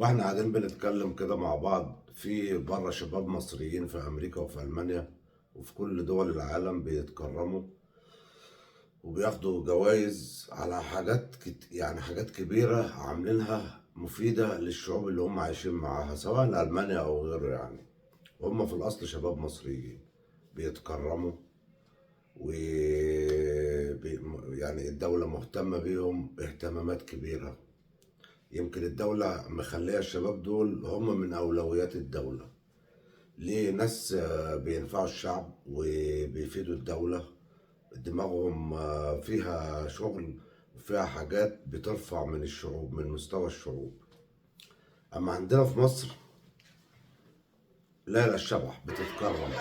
واحنا قاعدين بنتكلم كده مع بعض في بره، شباب مصريين في امريكا وفي المانيا وفي كل دول العالم بيتكرموا وبياخدوا جوائز على حاجات يعني حاجات كبيرة عاملينها مفيدة للشعوب اللي هم عايشين معاها، سواء ألمانيا أو غيره يعني. وهم في الأصل شباب مصريين بيتكرموا و يعني الدولة مهتمة بيهم اهتمامات كبيرة. يمكن الدولة مخلية الشباب دول هم من أولويات الدولة. ليه؟ ناس بينفعوا الشعب وبيفيدوا الدولة، دماغهم فيها شغل وفيها حاجات بترفع من الشعوب، من مستوى الشعوب. أما عندنا في مصر لا لا، الشبح بتتكرم.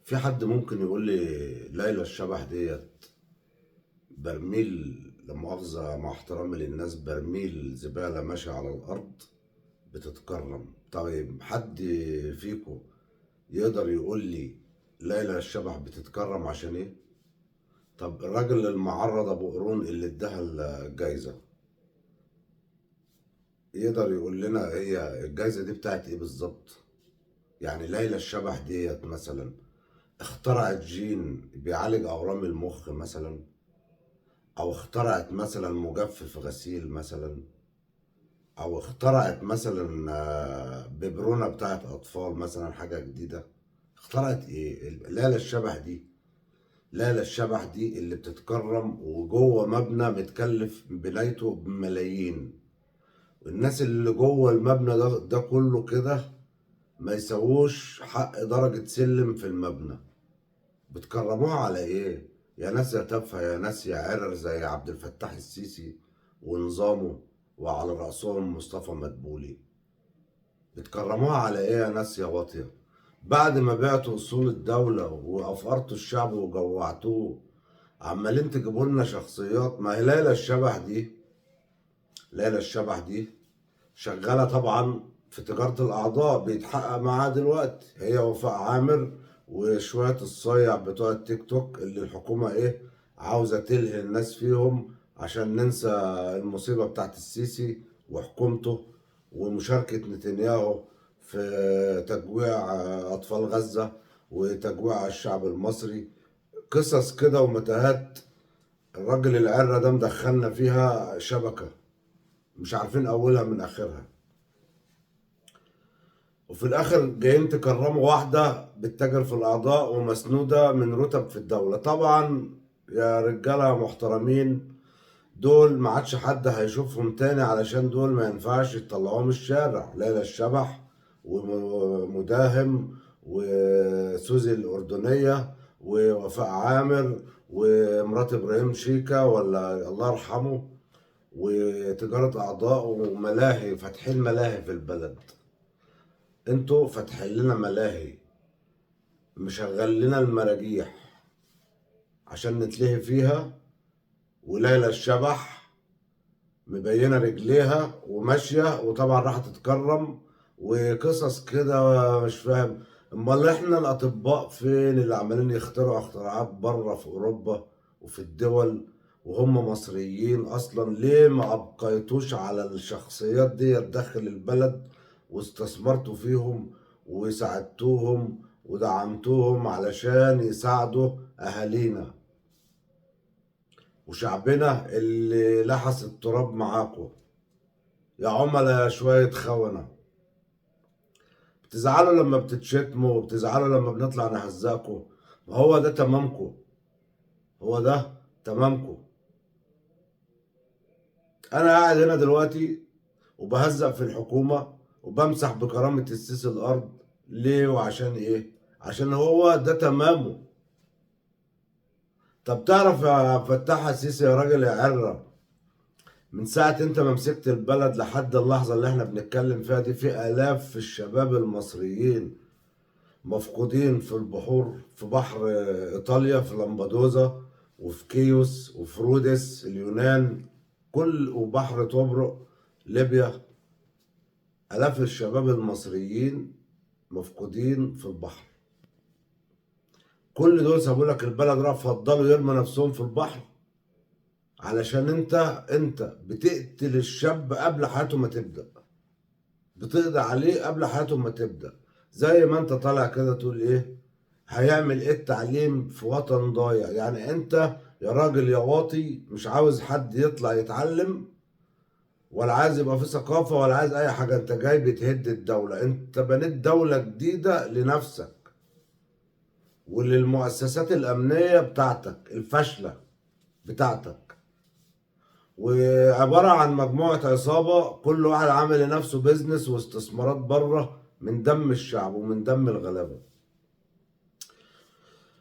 في حد ممكن يقول لي ليلى الشبح ديت برميل، لا مؤاخذة مع احترامي للناس، برميل زبالة ماشي على الأرض بتتكرم؟ طيب حد فيكم يقدر يقول لي ليلى الشبح بتتكرم عشان ايه؟ طب الراجل المعرض ابو قرون اللي اداها الجايزة يقدر يقول لنا هي الجايزة دي بتاعت ايه بالظبط؟ يعني ليلى الشبح ديت مثلا اخترعت جين بيعالج اورام المخ مثلا، او اخترعت مثلا مجفف غسيل مثلا، او اخترعت مثلا ببرونة بتاعت اطفال مثلا، حاجة جديدة. اخترعت ايه ليلى الشبح دي؟ ليلى الشبح دي اللي بتتكرم وجوه مبنى متكلف بنايته بملايين، والناس اللي جوه المبنى ده كله كده ما يسووش حق درجة سلم في المبنى، بتكرموها على ايه؟ يا ناس يا تافهة، يا ناس يا عرر زي عبد الفتاح السيسي ونظامه وعلى رأسهم مصطفى مدبولي. بتكرموها على ايه يا ناس يا واطية؟ بعد ما بعتوا اصول الدولة وافقرتوا الشعب وجوعتوه، عمالين تجيبوا لنا شخصيات. ما هي ليلى الشبح دي، ليلى الشبح دي شغالة طبعا في تجارة الأعضاء، بيتحقق معاها دلوقتي هي وفاء عامر وشوية الصيع بتوع التيك توك اللي الحكومة ايه عاوزة تلهي الناس فيهم عشان ننسى المصيبة بتاعت السيسي وحكومته ومشاركة نتنياهو في تجويع أطفال غزة وتجويع الشعب المصري. قصص كده ومتاهات الراجل العرة ده مدخلنا فيها شبكة مش عارفين أولها من آخرها، وفي الآخر جايين تكرموا واحدة بتتاجر في الأعضاء ومسنودة من رتب في الدولة. طبعا يا رجالة محترمين، دول ما عادش حد هيشوفهم تاني، علشان دول ما ينفعش يطلعوهم الشارع. ليلى الشبح ومداهم وسوزي الأردنية ووفاء عامر ومرات إبراهيم شيكا ولا الله يرحمه، وتجارة أعضاء وملاهي، فاتحين ملاهي في البلد. انتوا فاتحين لنا ملاهي، مشغل لنا المراجيح عشان نتلهي فيها، وليلى الشبح مبينة رجليها وماشية، وطبعا راح تتكرم وقصص كده مش فاهم. امال احنا الاطباء فين اللي عمالين يخترعوا اختراعات بره في اوروبا وفي الدول وهم مصريين اصلا؟ ليه ما ابقيتوش على الشخصيات دي داخل البلد واستثمرتوا فيهم وساعدتوهم ودعمتوهم علشان يساعدوا اهالينا وشعبنا اللي لحس التراب معاكم يا عملاء يا شوية خونة؟ بتزعلوا لما بتتشتموا وبتزعلوا لما بنطلع نهزقكم. ما هو ده تمامكم، هو ده تمامكم. انا قاعد هنا دلوقتي وبهزق في الحكومة وبمسح بكرامة السيسي الارض. ليه وعشان ايه؟ عشان هو ده تمامه. طب تعرف يا فتاح السيسي يا راجل يا عرة، من ساعة انت ما مسكت البلد لحد اللحظة اللي احنا بنتكلم فيها دي، في آلاف الشباب المصريين مفقودين في البحور، في بحر إيطاليا، في لامبادوزا وفي كيوس وفي رودس اليونان، كل وبحر طبرق ليبيا. آلاف الشباب المصريين مفقودين في البحر. كل دول سابوا لك البلد، راح فضلوا يرموا نفسهم في البحر علشان انت بتقتل الشاب قبل حياته ما تبدأ، بتقضي عليه قبل حياته ما تبدأ. زي ما انت طالع كده تقول ايه هيعمل ايه التعليم في وطن ضايع؟ يعني انت يا راجل يا واطي مش عاوز حد يطلع يتعلم، ولا عايز يبقى في ثقافة، ولا عايز اي حاجة. انت جاي بتهد الدولة، انت بنيت دولة جديدة لنفسك وللمؤسسات الأمنية بتاعتك الفاشلة بتاعتك، وعبارة عن مجموعة عصابة كل واحد عامل لنفسه بيزنس واستثمارات بره من دم الشعب ومن دم الغلابة.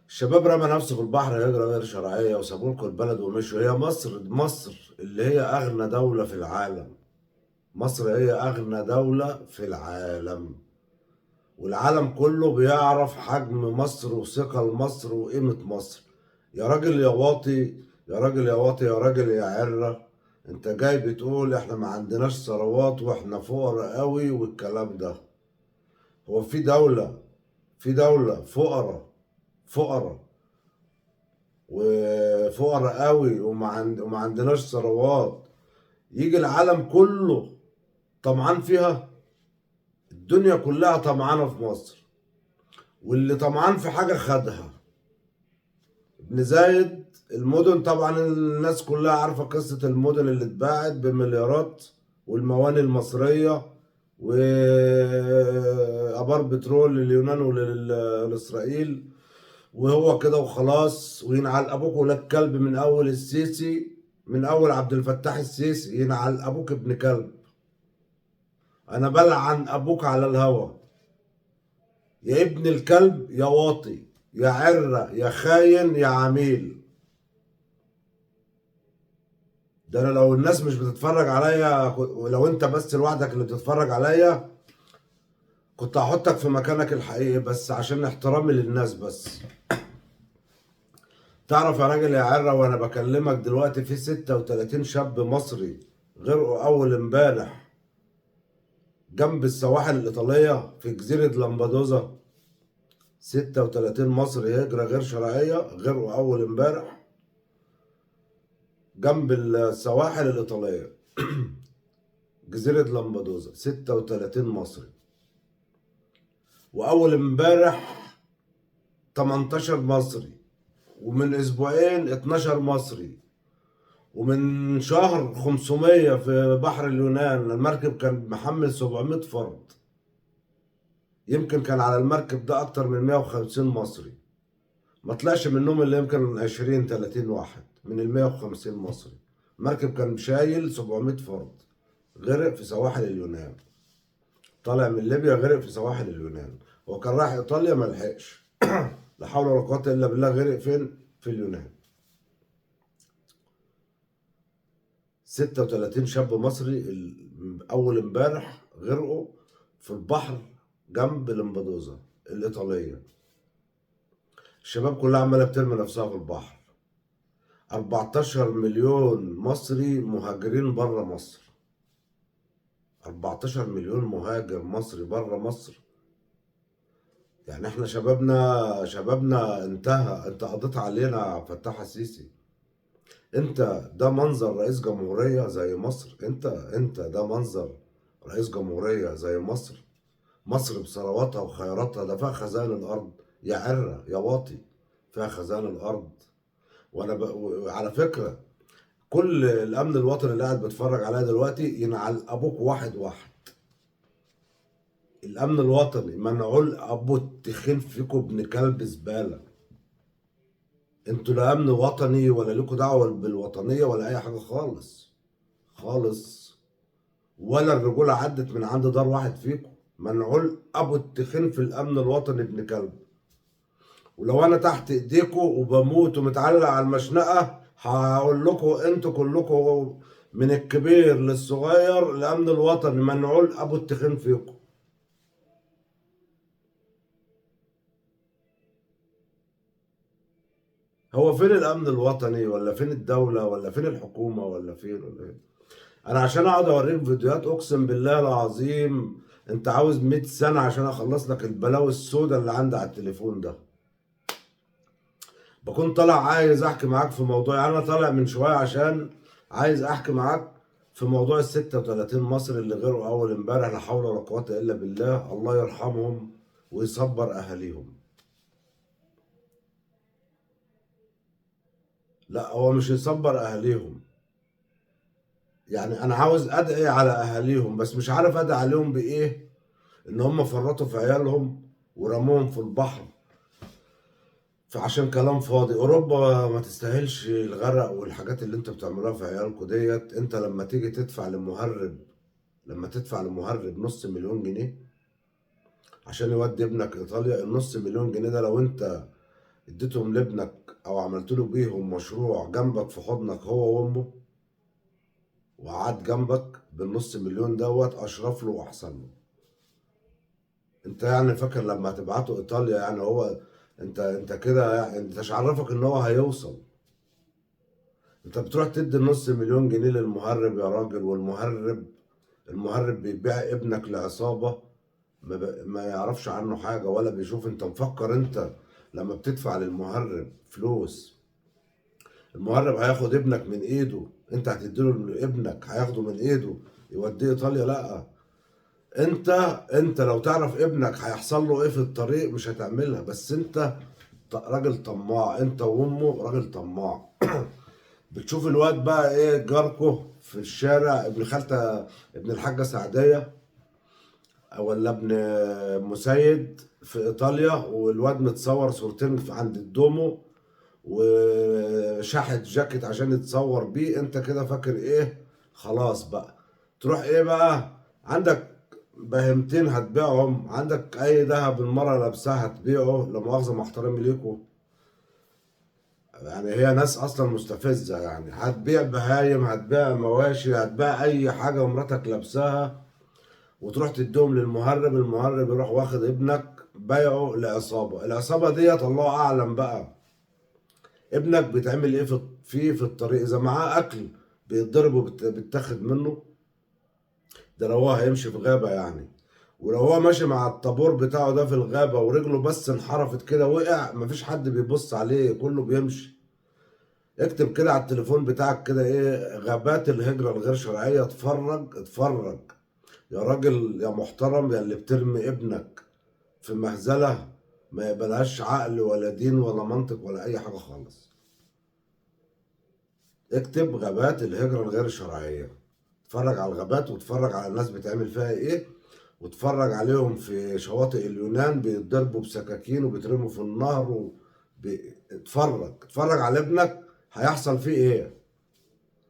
الشباب رمى نفسه في البحر هجرة غير شرعية وسابوا لكم البلد ومشوا. هي مصر، مصر اللي هي أغنى دولة في العالم، مصر هي أغنى دولة في العالم، والعالم كله بيعرف حجم مصر وثقل مصر وقيمة مصر. يا راجل يا واطي، يا راجل يا واطي، يا راجل يا عرة، انت جاي بتقول احنا ما عندناش ثروات واحنا فقراء قوي والكلام ده. هو في دولة، في دولة فقراء، فقراء وفقراء قوي وما عندناش ثروات، يجي العالم كله طمعان فيها؟ الدنيا كلها طمعانة في مصر، واللي طمعان في حاجة خدها. ابن زايد المدن، طبعا الناس كلها عارفة قصة المدن اللي اتباعت بمليارات، والمواني المصرية وآبار بترول لليونان ولإسرائيل، وهو كده وخلاص. وينعل أبوك ولاد كلب من أول السيسي، من أول عبد الفتاح السيسي، ينعل أبوك ابن كلب. أنا بلعن أبوك على الهوى يا ابن الكلب، يا واطي، يا عرة، يا خاين، يا عميل. ده أنا لو الناس مش بتتفرج عليا، ولو أنت بس لوحدك اللي بتتفرج عليا، كنت هحطك في مكانك الحقيقي، بس عشان احترامي للناس بس. تعرف يا راجل يا عرة، وأنا بكلمك دلوقتي في 36 شاب مصري غرقوا أول امبارح جنب السواحل الإيطالية في جزيرة لامبادوزا. 36 مصري هجرة غير شرعية غرقوا أول امبارح جنب السواحل الإيطالية جزيرة لامبادوزا، 36 مصري. وأول امبارح 18 مصري، ومن أسبوعين 12 مصري، ومن شهر 500 في بحر اليونان. المركب كان محمل 700 فرد، يمكن كان على المركب ده أكتر من 150 مصري، ما طلعش منهم اللي يمكن 20-30 واحد من ال 150 مصري. المركب كان شايل 700 فرد، غرق في سواحل اليونان، طالع من ليبيا غرق في سواحل اليونان. هو كان رايح إيطاليا ما لحقش لا حول ولا قوة إلا بالله، غرق فين؟ في اليونان. 36 شاب مصري أول امبارح غرقوا في البحر جنب لامبادوزا الإيطالية. الشباب كلها عمالة بترمي نفسها في البحر. 14 مليون مصري مهاجرين بره مصر، 14 مليون مهاجر مصري بره مصر. يعني احنا شبابنا انتهى. انت قضيت علينا يا فتاح السيسي. انت ده منظر رئيس جمهورية زي مصر؟ انت ده منظر رئيس جمهورية زي مصر؟ مصر بثرواتها وخيراتها، ده فيها خزائن الارض يا عرة يا واطي، فيها خزائن الارض. وانا على فكرة كل الامن الوطني اللي قاعد بيتفرج عليا دلوقتي ينعل ابوك واحد واحد. الامن الوطني منعول ابو التخين فيكم ابن كلب زبالة. انتوا لا امن وطني ولا لكم دعوة بالوطنية ولا اي حاجة خالص خالص، ولا الرجولة عدت من عند دار واحد فيكم. منعول ابو التخين في الامن الوطني ابن كلب. ولو انا تحت ايديكم وبموت ومتعلق على المشنقة هقول لكم انتوا كلكم من الكبير للصغير الامن الوطني منعول ابو التخين فيكم. هو فين الامن الوطني ولا فين الدولة ولا فين الحكومة ولا فين ولا فين؟ انا عشان اقعد اوريك فيديوهات اقسم بالله العظيم انت عاوز 100 سنة عشان اخلص لك البلاوي السوداء اللي عندي على التليفون ده. بكون طالع عايز احكي معاك في موضوع، يعني انا طالع من شوية عشان عايز احكي معاك في موضوع ال 36 مصري اللي غيروا اول امبارح، لا حول ولا قوة الا بالله، الله يرحمهم ويصبر اهاليهم. لا هو مش يصبر اهاليهم، يعني انا عاوز ادعي على اهاليهم بس مش عارف ادعي عليهم بايه، ان هم فرطوا في عيالهم ورموهم في البحر فعشان كلام فاضي. اوروبا ما تستاهلش الغرق والحاجات اللي انتوا بتعملوها في عيالكم ديت. انت لما تيجي تدفع لمهرب، لما تدفع لمهرب نص مليون جنيه عشان يودي ابنك ايطاليا، النص مليون جنيه ده لو انت اديتهم لابنك او عملت له بيهم مشروع جنبك في حضنك هو وامه وقعد جنبك بالنص مليون دوت، اشرف له واحسن له. انت يعني فاكر لما هتبعته ايطاليا يعني هو انت كده يعني انت مش عرفك ان هو هيوصل؟ انت بتروح تدي النص مليون جنيه للمهرب يا راجل، والمهرب بيبيع ابنك لعصابة ما يعرفش عنه حاجة ولا بيشوف. انت مفكر انت لما بتدفع للمهرب فلوس المهرب هياخد ابنك من ايده، انت هتديله ابنك هياخده من ايده يوديه ايطاليا؟ لا، انت لو تعرف ابنك هيحصل له ايه في الطريق مش هتعملها. بس انت راجل طماع، انت وامه راجل طماع. بتشوف الواد بقى ايه جاركو في الشارع، ابن خالته ابن الحاجة سعديه ولا ابن مسيد في ايطاليا، والواد متصور صورتين عند الدومو وشاحت جاكيت عشان يتصور بيه. انت كده فاكر ايه؟ خلاص بقى تروح ايه بقى، عندك بهمتين هتبيعهم، عندك اي ذهب المرة لابسها هتبيعه، لا مؤاخذة مع احترامي ليكم، يعني هي ناس اصلا مستفزة، يعني هتبيع بهايم، هتبيع مواشي، هتبيع اي حاجة ومراتك لابساها وتروح تديهم للمهرب. المهرب يروح واخد ابنك بيعه لعصابه، العصابة ديت الله اعلم بقى ابنك بيتعمل ايه في الطريق. اذا معاه اكل بيتضرب وبيتاخد منه، ده لو هو هيمشي في غابه يعني، ولو هو ماشي مع الطابور بتاعه ده في الغابة ورجله بس انحرفت كده وقع، مفيش حد بيبص عليه، كله بيمشي. اكتب كده على التليفون بتاعك كده ايه، غابات الهجرة الغير شرعية، اتفرج اتفرج يا راجل يا محترم، يا اللي بترمي ابنك في مهزلة ما يقبلهاش عقل ولا دين ولا منطق ولا اي حاجة خالص. اكتب غابات الهجرة الغير شرعية، اتفرج على الغابات واتفرج على الناس بتعمل فيها ايه، واتفرج عليهم في شواطئ اليونان بيتضربوا بسكاكين وبيترموا في النهر اتفرج اتفرج على ابنك هيحصل فيه ايه.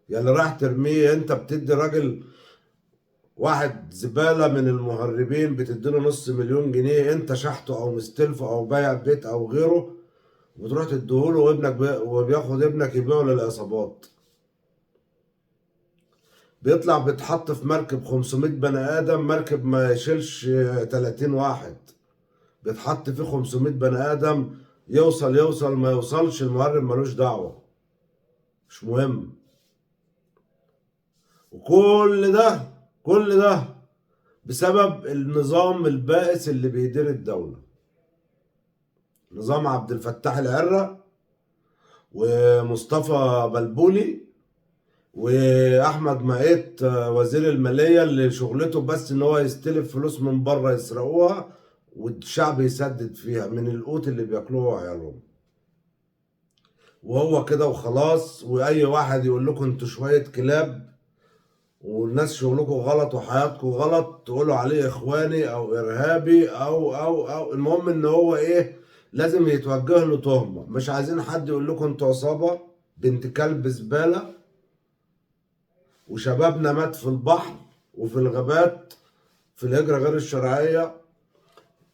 يا اللي رايح ترميه، انت بتدي راجل واحد زبالة من المهربين بتديله نص مليون جنيه، انت شحته او مستلفه او بايع بيت او غيره، وبتروح تديهوله وابنك وبياخد ابنك يبيعه للعصابات. بيطلع بيتحط في مركب 500 بني ادم، مركب ما يشيلش 30 واحد، بيتحط فيه 500 بني ادم، يوصل يوصل ما يوصلش المهرب ملوش دعوة، مش مهم. وكل ده كل ده بسبب النظام البائس اللي بيدير الدولة، نظام عبد الفتاح العرة ومصطفى بلبولي واحمد مقيت وزير المالية اللي شغلته بس ان هو يستلف فلوس من بره يسرقوها والشعب يسدد فيها من القوت اللي بياكلوه عيالهم، وهو كده وخلاص. واي واحد يقول لكم انتوا شوية كلاب والناس شغلكم غلط وحياتكم غلط تقولوا عليه اخواني او ارهابي او او او، المهم ان هو ايه، لازم يتوجه له تهمة. مش عايزين حد يقول لكم انتوا عصابة بنت كلب زبالة، وشبابنا مات في البحر وفي الغابات في الهجرة غير الشرعية.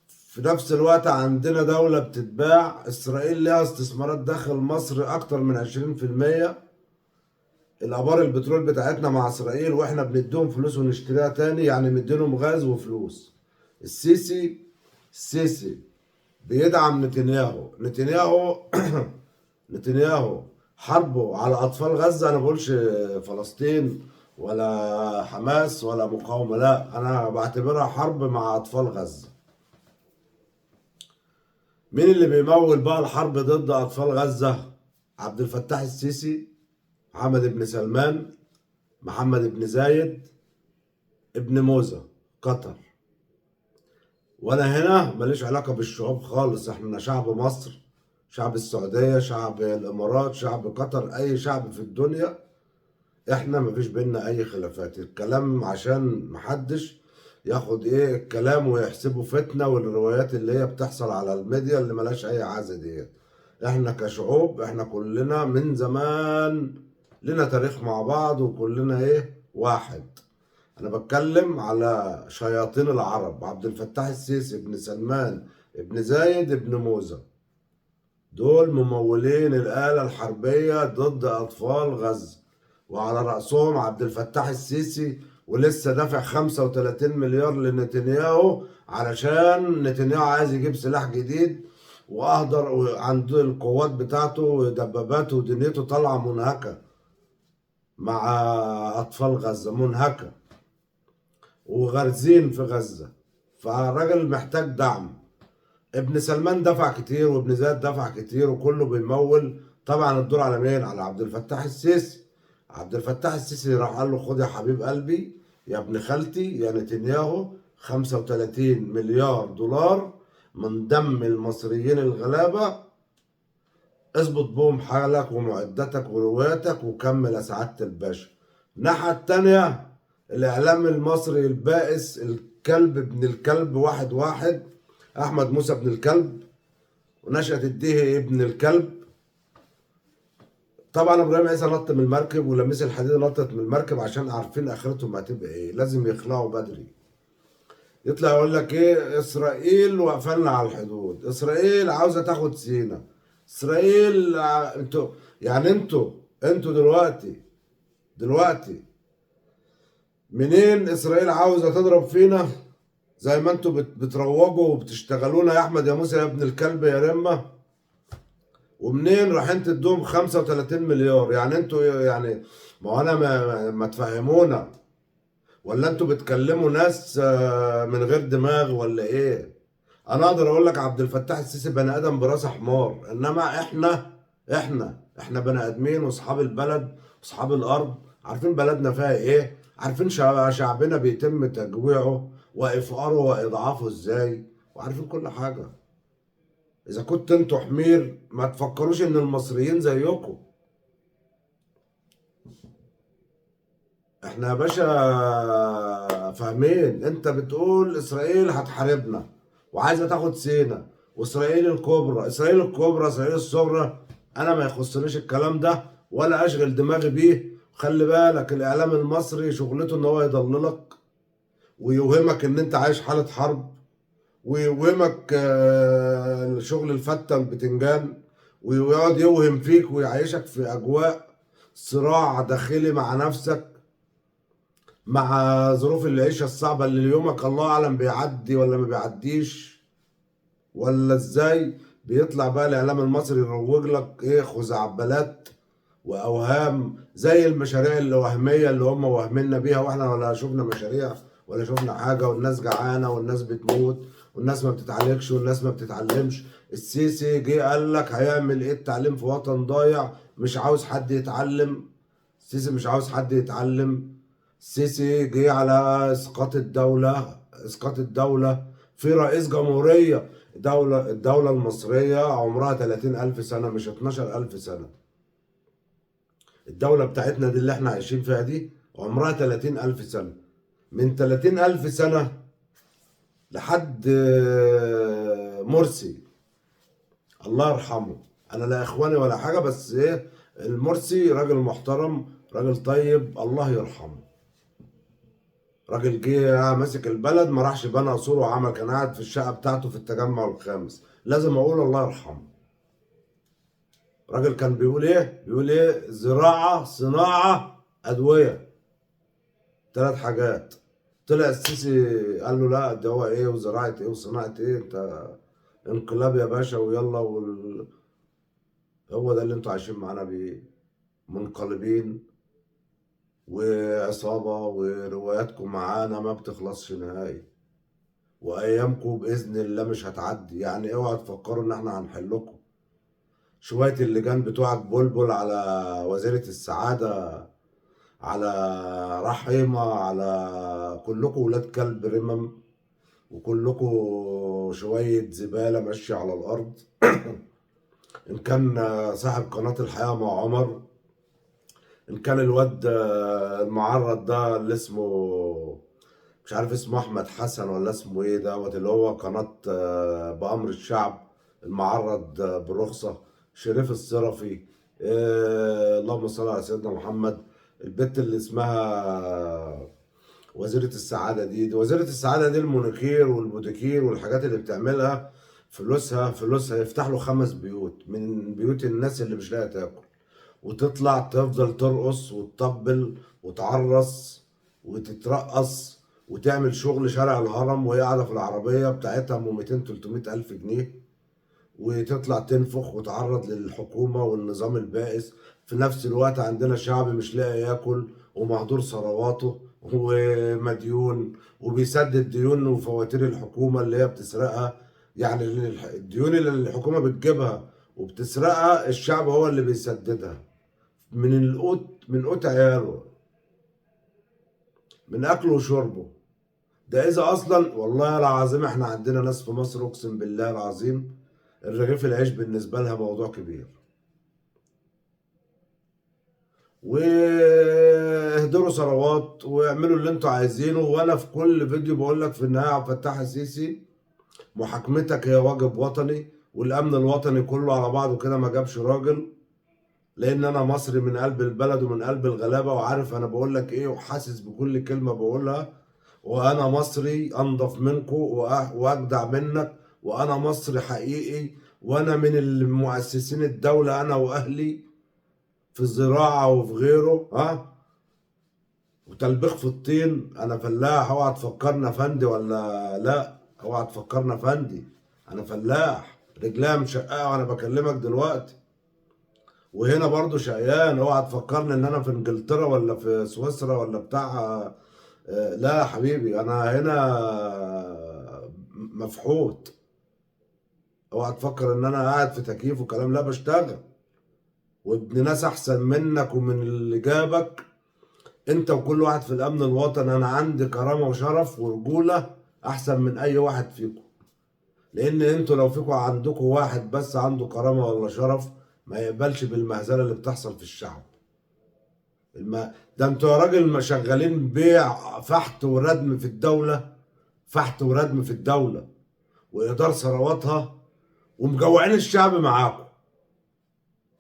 في نفس الوقت عندنا دولة بتتباع، إسرائيل لها استثمارات داخل مصر أكتر من 20%، الآبار البترول بتاعتنا مع إسرائيل وإحنا بنديهم فلوس ونشتريها تاني، يعني مدينهم غاز وفلوس. السيسي بيدعم نتنياهو، نتنياهو حربه على أطفال غزة، أنا بقولش فلسطين ولا حماس ولا مقاومة، لا، انا بعتبرها حرب مع اطفال غزة. مين اللي بيمول بقى الحرب ضد اطفال غزة؟ عبد الفتاح السيسي، محمد بن سلمان، محمد بن زايد، ابن موزة، قطر. وانا هنا ماليش علاقة بالشعوب خالص، احنا شعب مصر، شعب السعودية، شعب الامارات، شعب قطر، اي شعب في الدنيا، احنا مفيش بينا اي خلافات. الكلام عشان محدش ياخد ايه الكلام ويحسبه فتنة، والروايات اللي هي بتحصل على الميديا اللي ملهاش اي عازة ديت. احنا كشعوب احنا كلنا من زمان لنا تاريخ مع بعض، وكلنا ايه واحد. انا بتكلم على شياطين العرب، عبد الفتاح السيسي، ابن سلمان، ابن زايد، ابن موزة، دول ممولين الآلة الحربية ضد أطفال غزة، وعلى رأسهم عبد الفتاح السيسي، ولسه دافع 35 مليار لنتنياهو علشان نتنياهو عايز يجيب سلاح جديد، وأهدر عنده القوات بتاعته ودباباته ودنيته طالعة منهكة مع أطفال غزة، منهكة وغارزين في غزة، فالراجل محتاج دعم. ابن سلمان دفع كتير وابن زايد دفع كتير وكله بيمول. طبعا الدور على مين؟ على عبد الفتاح السيسي. عبد الفتاح السيسي راح قال له خد يا حبيب قلبي يا ابن خالتي يا نتنياهو 35 مليار دولار من دم المصريين الغلابة، اظبط بهم حالك ومعدتك ورواتك وكمل يا سعادة الباشا. الناحية التانية الإعلام المصري البائس، الكلب ابن الكلب، واحد واحد، أحمد موسى ابن الكلب، ونشأت الديهي ابن الكلب. طبعا ابراهيم عيسى نط من المركب، ولميس الحديد نطت من المركب، عشان عارفين اخرتهم هتبقى ايه، لازم يخلعوا بدري. يطلع يقول لك ايه؟ اسرائيل واقفلنا على الحدود، اسرائيل عاوزه تاخد سينا، اسرائيل انتوا يعني انتوا دلوقتي منين اسرائيل عاوزه تضرب فينا؟ زي ما انتوا بتروجوا وبتشتغلونا يا احمد يا موسى يا ابن الكلب يا رمه. ومنين رايحين تدوهم 35 مليار؟ يعني انتوا يعني ما هو انا ما تفهمونا، ولا انتوا بتكلموا ناس من غير دماغ ولا ايه؟ انا اقدر اقول لك عبد الفتاح السيسي بني ادم براس حمار، انما احنا بني ادمين واصحاب البلد واصحاب الارض، عارفين بلدنا فيها ايه، عارفين شعبنا بيتم تجويعه وافقاره واضعافه ازاي، وعارفين كل حاجة. اذا كنت انتوا حمير ما تفكروش ان المصريين زيكم. احنا يا باشا فاهمين. انت بتقول اسرائيل هتحاربنا وعايزه تاخد سينا، واسرائيل الكبرى، اسرائيل الكبرى، اسرائيل الصغرى، انا ما يخصنيش الكلام ده ولا اشغل دماغي بيه. خلي بالك الاعلام المصري شغلته ان هو يضللك ويوهمك ان انت عايش حالة حرب، ويوهمك شغل الفتة البتنجان، ويقعد يوهم فيك ويعيشك في اجواء صراع داخلي مع نفسك، مع ظروف العيشة الصعبة اللي يومك الله اعلم بيعدي ولا ما بيعديش ولا ازاي. بيطلع بقى الاعلام المصري يروج لك ايه؟ خزعبلات واوهام زي المشاريع الوهمية اللي هم واهميننا بيها، واحنا ولا شفنا مشاريع ولا شفنا حاجة، والناس جعانة والناس بتموت والناس ما بتتعالجش والناس ما بتتعلمش. السيسي جه قال لك هيعمل ايه؟ التعليم في وطن ضايع، مش عاوز حد يتعلم. السيسي مش عاوز حد يتعلم. السيسي جه على اسقاط الدولة، اسقاط الدولة في رئيس جمهورية. الدولة المصرية عمرها 30,000 سنة مش 12,000 سنة. الدولة بتاعتنا دي اللي احنا عايشين فيها دي عمرها 30,000 سنة. من 30,000 سنة لحد مرسي الله يرحمه، انا لا اخواني ولا حاجة، بس ايه، المرسي راجل محترم، راجل طيب، الله يرحمه. راجل جه ماسك البلد ما راحش بنى قصور وعمل، كان قاعد في الشقة بتاعته في التجمع الخامس، لازم اقول الله يرحمه. راجل كان بيقول ايه؟ بيقول ايه؟ زراعة، صناعة، ادوية، 3 حاجات. طلع السيسي قال له لا، ده هو ايه وزراعه ايه وصناعة ايه، انت انقلاب يا باشا ويلا هو ده اللي انتوا عايشين معانا بيه، منقلبين. وعصابة، ورواياتكم معانا ما بتخلصش نهائي، وأيامكم بإذن الله مش هتعدي. يعني اوعوا تفكروا إن احنا هنحلكم. شوية اللجان بتوعك بلبل على وزيرة السعادة، على رحيمة، على كلكم ولاد كلب رمم، وكلكم شوية زبالة ماشية على الأرض. إن كان صاحب قناة الحياة مع عمر، إن كان الواد المعرض ده اللي اسمه مش عارف اسمه أحمد حسن ولا اسمه إيه دوت، اللي هو قناة بأمر الشعب المعرض برخصة، شريف الصرفي، اللهم صل على سيدنا محمد، البت اللي اسمها وزيرة السعادة دي وزيرة السعادة دي المونيكير والبوديكير والحاجات اللي بتعملها، فلوسها يفتح له 5 بيوت من بيوت الناس اللي مش لاقيه تاكل، وتطلع تفضل ترقص وتطبل وتعرس وتترقص وتعمل شغل شارع الهرم وهي قاعدة في العربية بتاعتها ام 200 300 ألف جنيه، وتطلع تنفخ وتعرض للحكومة والنظام البائس. في نفس الوقت عندنا شعب مش لاقي ياكل ومهدور ثرواته ومديون وبيسدد ديون وفواتير الحكومة اللي هي بتسرقها. يعني الديون اللي الحكومة بتجيبها وبتسرقها الشعب هو اللي بيسددها من القوت، من قوت عياله، من أكله وشربه. ده إذا أصلا والله العظيم إحنا عندنا ناس في مصر أقسم بالله العظيم الرغيف العيش بالنسبة لها موضوع كبير. واهدروا ثروات واعملوا اللي انتوا عايزينه. وانا في كل فيديو بقول لك في النهاية عبد الفتاح السيسي محاكمتك هي واجب وطني، والامن الوطني كله على بعضه كده ما جابش راجل، لان انا مصري من قلب البلد ومن قلب الغلابة، وعارف انا بقول لك ايه وحاسس بكل كلمة بقولها. وانا مصري انضف منكم واجدع منك، وانا مصري حقيقي، وانا من المؤسسين الدولة انا واهلي في الزراعة وفي غيره، ها، وتلبيخ في الطين. انا فلاح، اوعى تفكرنا فندي ولا لا، اوعى تفكرنا فندي، انا فلاح رجليا مشققه وانا بكلمك دلوقتي. وهنا برضو شقيان، اوعى تفكرني ان انا في انجلترا ولا في سويسرا ولا بتاع، لا يا حبيبي انا هنا مفحوط. اوعى تفكر ان انا قاعد في تكييف وكلام، لا بشتغل، وابن ناس احسن منك ومن اللي جابك انت وكل واحد في الامن الوطني. انا عندي كرامة وشرف ورجوله احسن من اي واحد فيكم، لان انتوا لو فيكم عندكم واحد بس عنده كرامة ولا شرف ما يقبلش بالمهزله اللي بتحصل في الشعب. ده انتوا يا راجل ما شغالين بيع فحت وردم في الدولة، فحت وردم في الدولة وادار ثرواتها، ومجوعين الشعب معاكم،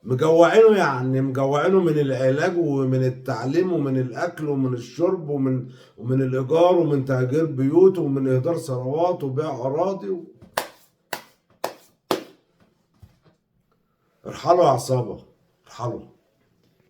مجوعينه، يعني مجوعينه من العلاج ومن التعليم ومن الاكل ومن الشرب ومن الايجار ومن تهجير بيوت ومن اهدار ثروات وبيع اراضي ارحلوا يا عصابة، ارحلوا.